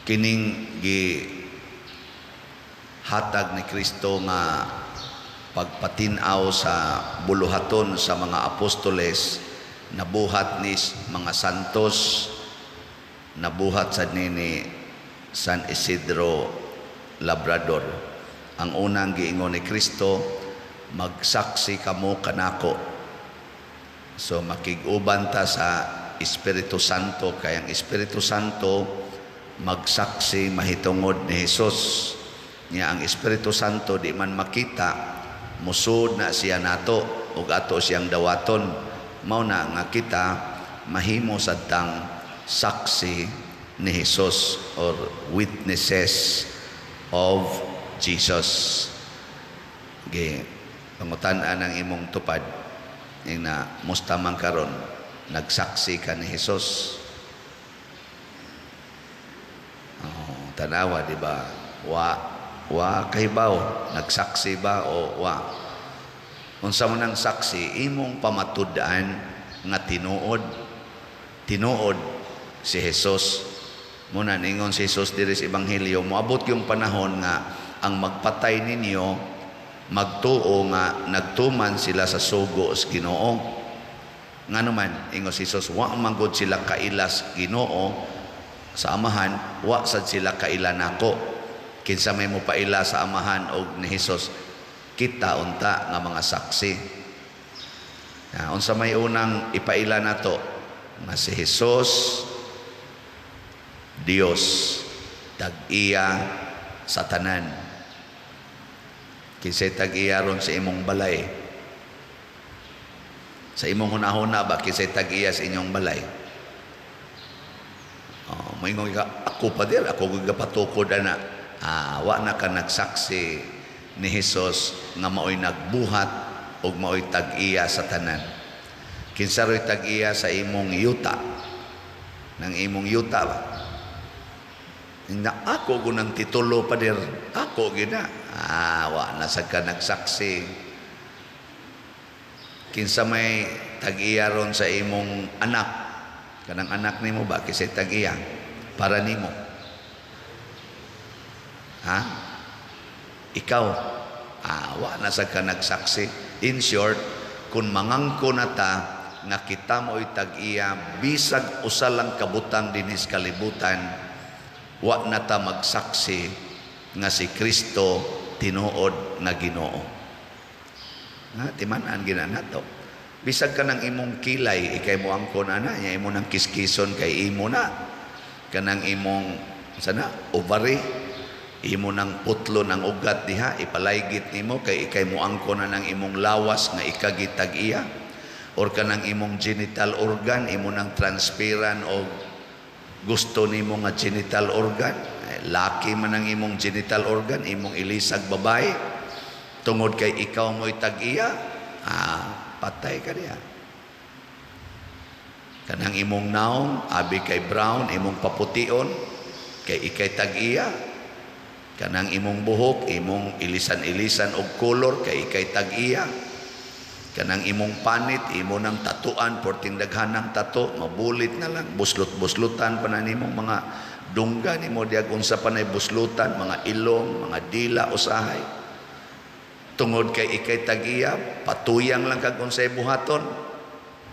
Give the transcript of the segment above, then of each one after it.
Kining gi hatag ni Kristo nga pagpatin-aw sa buluhaton sa mga apostoles, nabuhat ni mga santos, nabuhat sa ni San Isidro Labrador. Ang unang giingon ni Kristo, "Magsaksi kamo kanako." So makig-uban ta sa Espiritu Santo kay ang Espiritu Santo magsaksi mahitungod ni Jesus. Nya ang Espiritu Santo di man makita, musod na siya nato ug ato siyang dawaton. Mao na nga kita mahimo sadtang saksi ni Jesus or witnesses of Jesus. Ge pangutan-an ang imong tupad ing na, "Musta man karon? Nagsaksi ka ni Jesus?" Oh, tanawa, di ba? Wa kahibaw nagsaksi ba o wa. Unsa man ang saksi? Imong pamatud-an nga tinuod tinuod si Jesus. Muna ningon si Jesus diri sa ebanghelyo, moabot yung panahon nga ang magpatay ninyo magtuo nga nagtuman sila sa sugo sa Ginoo. Ngano man, ingon si Jesus, wa man gud sila kaila sa Ginoo, sa Amahan, wa sad sila kaila nako. Kinsa may mopaila sa Amahan og ni Jesus? Kita unta nga mga saksi. Na, unsa may unang ipaila nato? Nga si Jesus Dios, tag-iya sa tanan. Kinsay tag-iya ron sa imong balay? Sa imong hunahuna ba, kinsay tag-iya sa inyong balay? Oh, moingon ka, "Ako pa dir, ako gyud gapatukod ana." Ah, wa na ka nagsaksi ni Jesus nga maoy nagbuhat ug maoy tag-iya sa tanan. Kinsa ro'y tag-iya sa imong yuta? Nang imong yuta ba? Na ako gunang titulo pa dir. Ako gina. Ah, wa na sad ka nagsaksi. Kinsa may tag-iya ron sa imong anak? Kanang anak nimo ba, kinsay tag-iya? Para nimo. Ha? Ikaw. Ah, wa na sad ka nagsaksi. In short, kung mangangko na ta nga kita mo'y tag-iya bisag usa lang kabutang dinhi sa kalibutan, wa na ta magsaksi nga si Kristo tinuod nga Ginoo. Nga timan-an gina nato. Bisag ka ng imong kilay, ikay mo angkon ana, nya imo nang kiskison kay imo na. Kanang imong sana ovary, imo nang putlo ng ugat diha, ipalaygit nimo kay ikay mo angkon na ng imong lawas nga ikagitag iya. Or kanang imong genital organ, imo nang transferan og gusto nimo nga genital organ. Eh, laki man ang imong genital organ, imong ilisag babae. Tungod kay ikaw mo'y tag-iya, ah, patay ka diha. Kanang imong naong, abi kay brown, imong papution, kay ikay tag-iya. Kanang imong buhok, imong ilisan-ilisan og color, kay ikay tag-iya. Kanang imong panit, imo nang tatuan, porting daghanang tato, mabulit na lang, buslot-buslutan pa na nimong mga dungga nimo diag unsa pa nay buslutan, mga ilong, mga dila usahay. Tungod kay ikay tag-iya, patuyang lang kag unsay buhaton.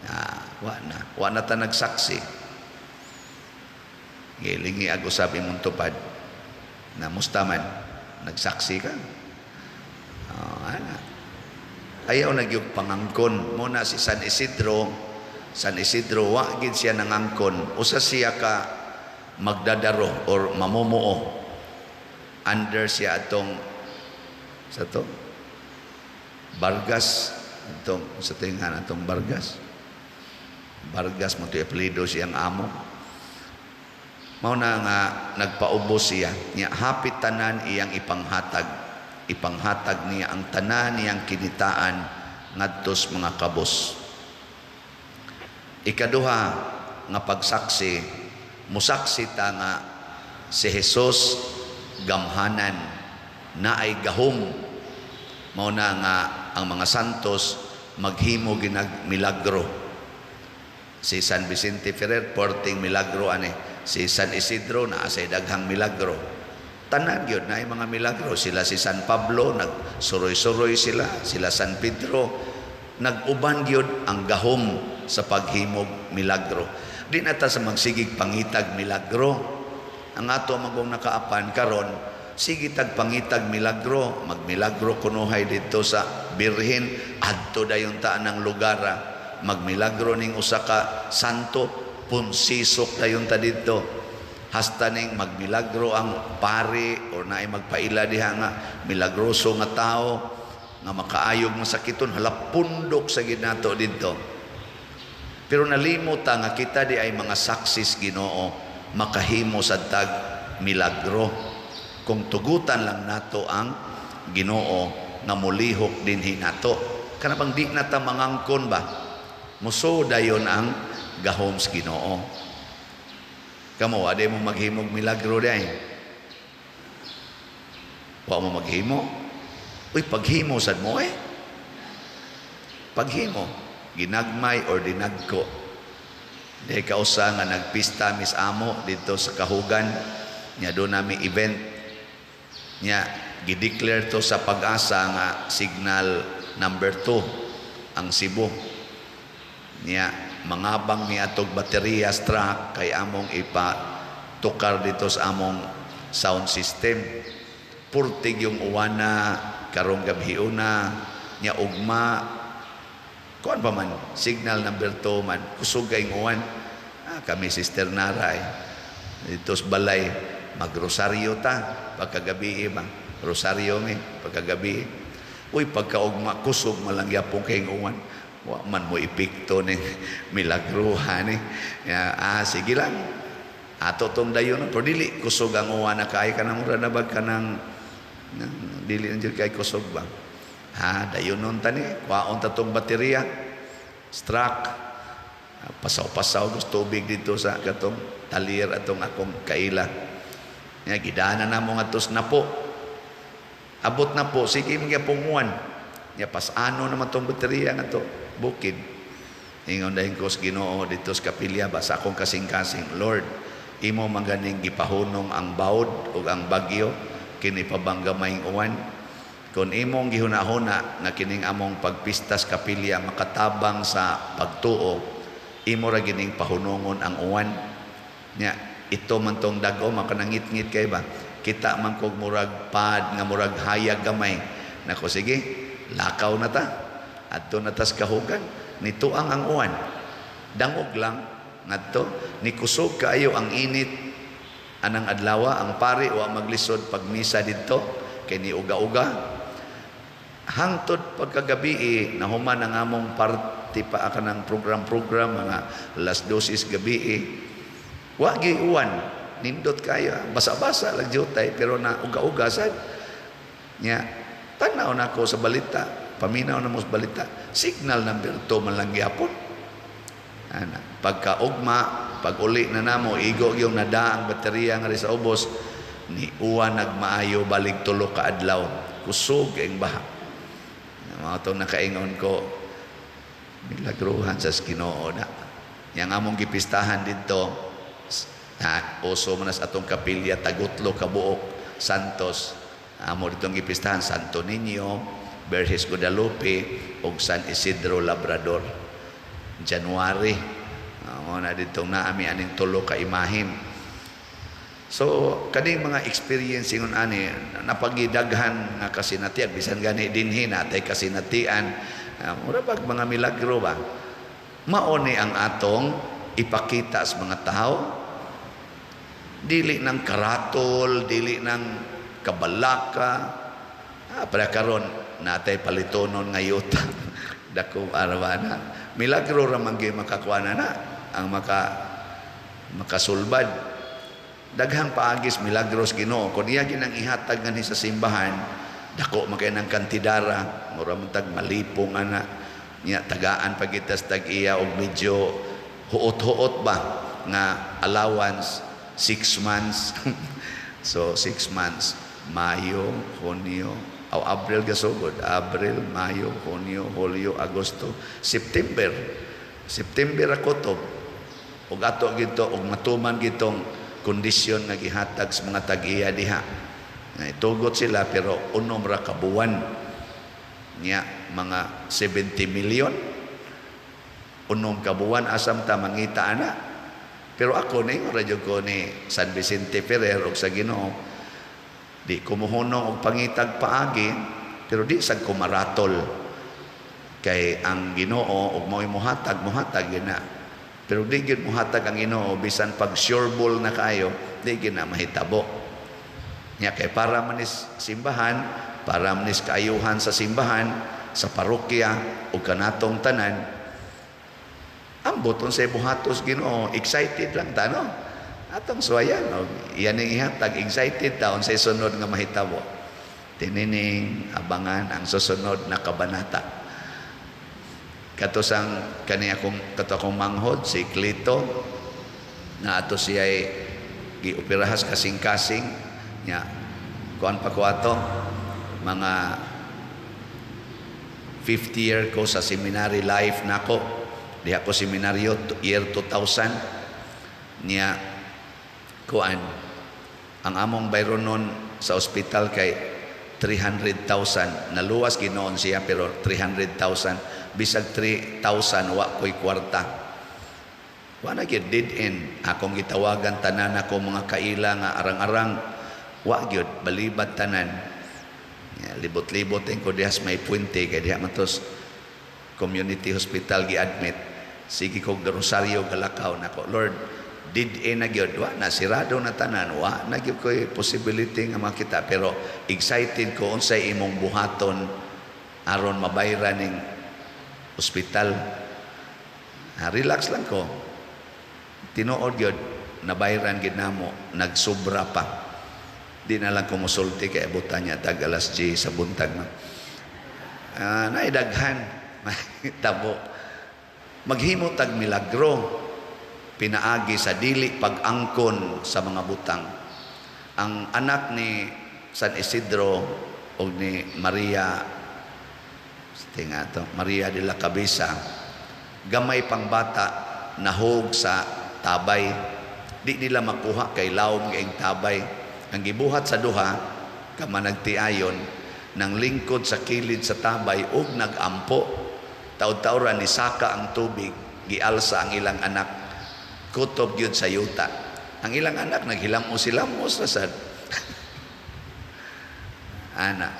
Ah, wa na, wa na ta nagsaksi. Gilingi ag usab imong tupad. Na musta man, nagsaksi ka? Oh, ana. Ayaw nagyug pangangkon. Muna si San Isidro, San Isidro wa gid siya nangangkon. Usa siya ka magdadaro or mamumuo. Under siya atong sa to Vargas, atong sa tingan atong Vargas. Vargas mo to apelyido siyang amo. Mao na nga nagpaubos siya. Nya hapit tanan iyang ipanghatag. Ipanghatag niya ang tanan niyang kinitaan ngadtos mga kabos. Ikaduha nga pagsaksi, musaksi ta nga si Jesus gamhanan, naay gahom. Mao na nga ang mga santos maghimo ginag milagro. Si San Vicente Ferrer, porting milagro ani. Si San Isidro naa say daghang milagro. Tanan gyud naay mga milagro. Sila si San Pablo nagsuroy-suroy sila, sila San Pedro nag-uban gyud ang gahom sa paghimog milagro. Di na ta sa magsigig pangitag milagro. Ang ato magong nakaapan karon, sige tag pangitag milagro, magmilagro kunuhay didto sa Birhen, adto dayon ta ng lugar. Magmilagro ning usa ka santo, punsisok dayon ta didto. Hasta ning magmilagro ang pari or naay magpaila diha nga milagroso nga tao nga makaayog masakiton, hala, pundok sa gid nato didto. Pero nalimot ta nga kita di ay mga saksis Ginoo, makahimo sad tag milagro kung tugutan lang nato ang Ginoo nga molihok dinhi nato. Kana bang di na ta mangangkon ba, muso dayon ang gahom sa Ginoo. Kamo, ade mo maghimog milagro day? Wa mo maghimo? Uy, paghimo sad mo eh. Paghimo, ginagmay or dinagko. Di kausa nga nagpista mis amo dito sa Kahugan nya, do nami event nya, gideclare to sa PAGASA nga signal number 2 ang Cebu. Nya mangabang mi atog baterya truck kay among ipa tukar dito sa among sound system. Purtig yung uwana karong gabhiuna nya, ugma kuan pa man, signal number 2 man, kusog kay uwan. Ah, kami Sister Nara eh. Dito sa balay, magrosaryo ta pagkagabi ba, rosaryo mi pagkagabi. Uy, pagkaugma, kusog malang yapong kay uwan. Wa man mo epekto ning milagruhan ni. Ya, ah, sige lang, ato tong dayon, pero dili kusog ang uwan na kay kanang mura na bag kanang dili na jud kay kusog ba. Ha, dayon nun tani, kwaon ta tong baterya struck. Pasaw-pasaw gusto tubig dito sa katong talir atong akong kaila. Nya gidana na mo ngadto sa Napo. Abot na po, sige magyapong uwan. Nya pasano naman tong baterya nga to bukid. Ingon dahin ko sa Ginoo dito sa kapilya ba sa akong kasing-kasing, "Lord, imo man ganing gipahunong ang bawd ug ang bagyo, kini pa bang gamayng uwan? Kung imong gihuna-huna nga kining among pagpistas kapilya makatabang sa pagtuo, imo ra gining pahunongon ang uwan." Nya ito man tong dag-o, makanangit-ngit kay ba, kita man kog murag pad nga murag hayag gamay nako. Sige, lakaw na ta, adto na tas Kahugan. Nituang ang uwan, dangog lang ngadto, ni kusog kaayo ang init anang adlawa. Ang pari wa maglisod pagmisa didto kay ni uga-uga. Hangtod pagkagabi eh, nahuman ang among party pa ka ng program-program, mga alas 12 gabi eh. Wa gyud uwan, nindot kayo, basa-basa lang jutay, pero na uga-uga sad. Nya tanaw na ako sa balita, paminaw na mo sa balita, signal number 2 man lang gyapon. Ana, pagkaugma, pag uli na namo, igo yung nada ang baterya nga sa ubos, ni uwan nagmaayo balik 3 ka adlaw. Kusog ang baha. Mga itong nakaingon ko, milagruhan sa Ginoo na. Yang among gipistahan dito, na uso man sa atong kapilya, tagutlo kabuok santos. Amo ditong gipistahan, Santo Niño, Virgen Guadalupe, ug San Isidro Labrador. January. Amo na ditong naami aning tulo ka imahin. So, kaning mga experience ingon ani, napagidaghan nga kasinatian, bisan gani dinhi natay kasinatian, mura bag mga milagro ba? Mao ni ang atong ipakita sa mga tao. Dili ng karatol, dili ng kabalaka. Ah, para karon natay palitonon nga yuta. Dako arwana. Milagro ra man gyud makakuha na na ang makasulbad. Daghang paagis milagros Ginoo. Kun iya ginang ihatag ngani sa simbahan, dako man kay ng kantidara, mura man tag malipong ana. Nya tagaan pa kita sa tag-iya og medyo huot-huot ba nga allowance 6 months. So 6 months, Mayo, Hunyo, aw Abril gasugod, Abril, Mayo, Hunyo, Hulyo, Agosto, September. September ako to. Ug ato gito ug matuman gitong kondisyon nga gihatag sa mga tag-iya diha. Nga itugot sila, pero unom ra ka buwan. Nya mga 70 million 6 ka buwan, asam ta mangita ana? Pero ako ni radyo ko ni San Vicente Ferrer og sa Ginoo, di ko mohunong og pangitag paagi, pero di sad ko maratol kay ang Ginoo og mao'y mohatag, mohatag gyud na. Pero di gyud mohatag ang Ginoo bisan pag sure ball na kaayo, di gyud na mahitabo. Nya kay para man is simbahan, para man is kaayuhan sa simbahan, sa parokya ug kanatong tanan. Ambot unsay buhatos Ginoo, excited lang ta, no? Atong suwayan og iyan ning ihatag, excited ta unsay sunod nga mahitabo. Tinining abangan ang susunod na kabanata. Kato sang kani akong, kato akong manghod si Clito na ato siya ay gioperahas kasing-kasing nya. Kuan pa ko ato, mga 50 year ko sa seminary life nako. Diha ko seminaryo year 2000. Niya kuan, ang among bayronon sa ospital kay 300,000. Naluwas ginoon siya, pero 300,000, bisag 3,000 wa ko'y kwarta. Wa na gyud, dead end. Akong gitawagan tanan ako mga kaila nga arang-arang, wa gyud, balibad tanan. Ya, libot-libot ko diha sa may puente kay diha man tos community hospital gi-admit. Sige ko rosaryo, galakaw nako, "Lord, dead end na gyud, wa na, sirado na tanan, wa na gyud ko'y possibility nga makita," pero excited ko unsay imong buhaton aron mabayran ning ospital. Ha, relax lang ko. Tinuod gyud, nabayran gyud namo, nagsubra pa. Di na lang ko musulti kay abutan niya tag alas 10 sa buntag, no? Naidaghan tabo maghimo tag milagro pinaagi sa dili pag-angkon sa mga butang. Ang anak ni San Isidro o ni Maria, tinga to, Maria de la Cabeza, gamay pang bata nahog sa tabay. Di nila makuha kay lawom kaayong tabay. Ang gibuhat sa duha ka managtiayon, nang lingkod sa kilid sa tabay ug nagampo. Taud-tauran ni saka ang tubig, gialsa ang ilang anak, kutob gyud sa yuta. Ang ilang anak naghilamos hilamos ra sad ana.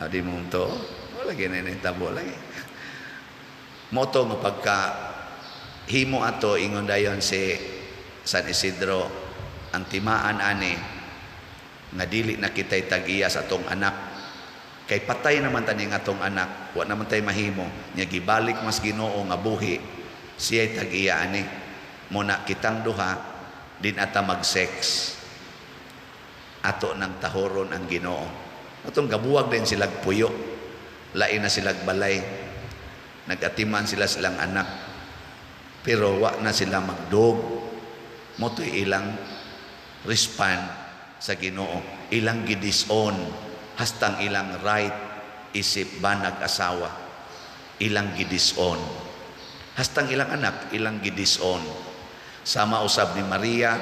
Ah, di mo to, wala gyud na tabo lagi moto nga pagka himo ato. Ingon dayon si San Isidro, ang timaan ani nga dili na kita'y tag-iya sa atong anak kay patay naman tani nga atong anak, wa naman tay mahimo. Nya gibalik mas Ginoo nga buhi, siya'y tag-iya ani. Mo na kitang duha din ata mag-sex, ato nang tahoron ang Ginoo. Atong gabuwag din silag puyo, lain na silag balay, nagatiman sila silang anak, pero wa na sila magdog. Mo to'y ilang respond sa Ginoo. Ilang gidisown hastang ilang right isip banag asawa, ilang gidisown hastang ilang anak, ilang gidisown. Sama usab ni Maria,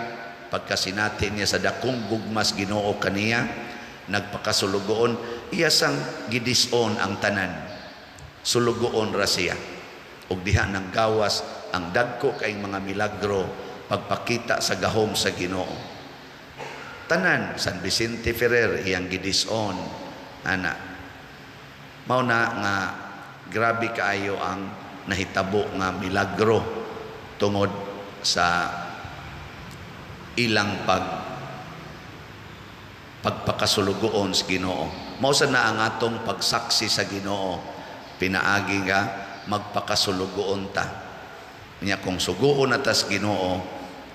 pagkasinati niya sa dakong gugmas Ginoo kaniya, nagpakasulugoon, iya sang gidisown ang tanan, sulugoon ra siya. Ug diha nang gawas ang dagko kay mga milagro, pagpakita sa gahom sa Ginoo. Tanan, San Vicente Ferrer, iyang gidisown ana. Mao na nga grabe kaayo ang nahitabo nga milagro tungod sa ilang pagpakasulugoon sa Ginoo. Mao sa na ang atong pagsaksi sa Ginoo pinaagi nga magpakasulugoon ta. Nya kung suguon na tas Ginoo,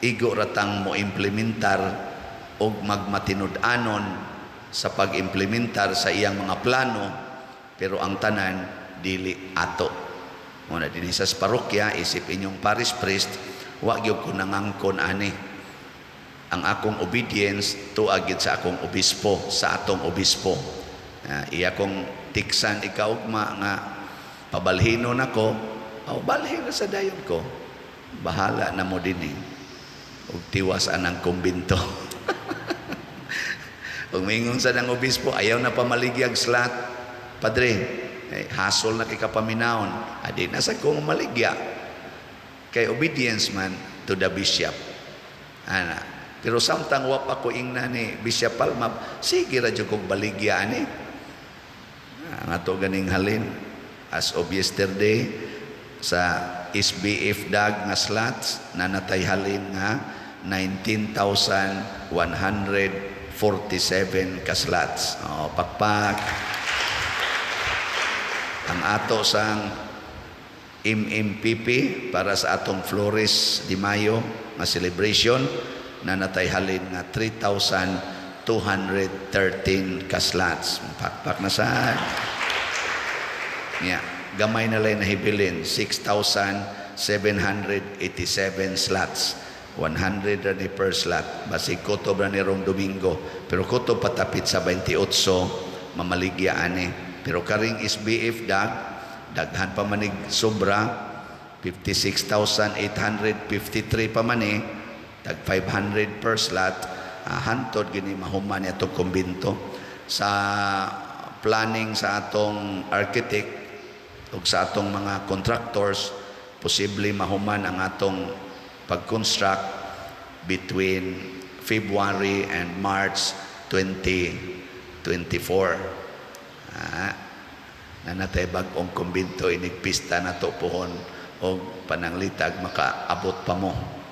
igo ratang mo implementar og magmatinud-anon sa pag-implementar sa iyang mga plano, pero ang tanan dili ato. Muna dinhi sa parokya, isip inyong parish priest, wa gyud ko nangangkon ani. Ang akong obedience tuag gyud sa akong obispo, sa atong obispo. Iya kong tiksan ikaugma nga pabalhino nako, aw balhin na sa dayon ko. Bahala na mo dinhi. Ug tiwas anang kumbinto. Ug mingon sa nang obispo, "Ayaw na pamaligyag slot, Padre. Eh, hasol na kay kapaminawon." Adi na sa kong maligya. Kay obedience man to the bishop. Ana. Pero samtang wa pa ko ingna ni Bishop Palma, sige ra jud kog baligya ani. Ang ato ganing halin as of yesterday sa SBF DAG nga slots na natay halin nga 19,147 ka slots. Oh, pakpak. Ang ato sang MMPP para sa atong Flores de Mayo nga celebration na natay halin nga 3,213 ka slots. Pakpak na sad. Nya, gamay na lang nahibilin, 6,787 slots. 100 ra ni per slot. Basig kutob ra ni rong Domingo. Pero kutob patapit sa 28 mamaligya ani. Pero karing SBF DAG, daghan pa manig sobra, 56,853 pa man tag 500 per slot, hantod gini mahuman ni atong kumbinto. Sa planning sa atong architect ug sa atong mga contractors, posible mahuman ang atong pag-construct between February and March 2024. Nanatay bag-ong kumbinto inig pista na to pohon og pananglitag makaabot pa mo.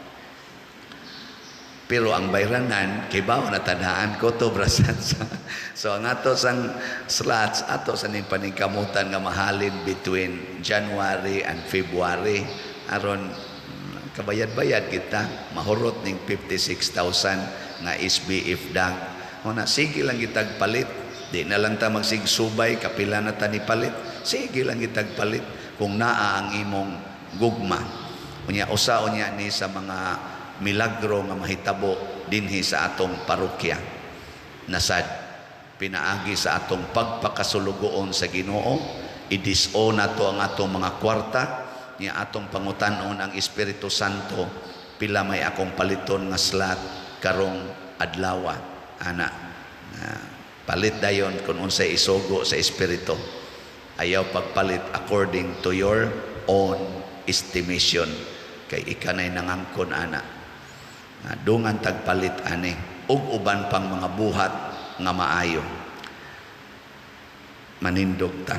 Pero ang bayranan, kay bawo na tadhaan ko to brasan sa. So ang ato sang slots, ato sa ning paningkamutan nga mahalin between January and February aron kabayad-bayad kita mahurot ning 56,000 nga SBF DAG. O na sige lang gitag palit. Di na lang ta magsigsubay kapila na ta ni palit. Sige lang gitag palit kung naa ang imong gugma. Unya usa unya ni sa mga milagro nga mahitabo dinhi sa atong parokya. Nasad pinaagi sa atong pagpakasulugoon sa Ginoo, idiso nato ang atong mga kwarta, niya atong pangutanon ang Espiritu Santo, "Pila may akong paliton nga slot karong adlawa?" Ana. Na, palit dayon kung unsay isugo sa Espiritu. Ayaw pagpalit according to your own estimation kay ikanay nangangkon ana. Na, dungan tagpalit ani ug uban pang mga buhat nga maayo. Manindog ta.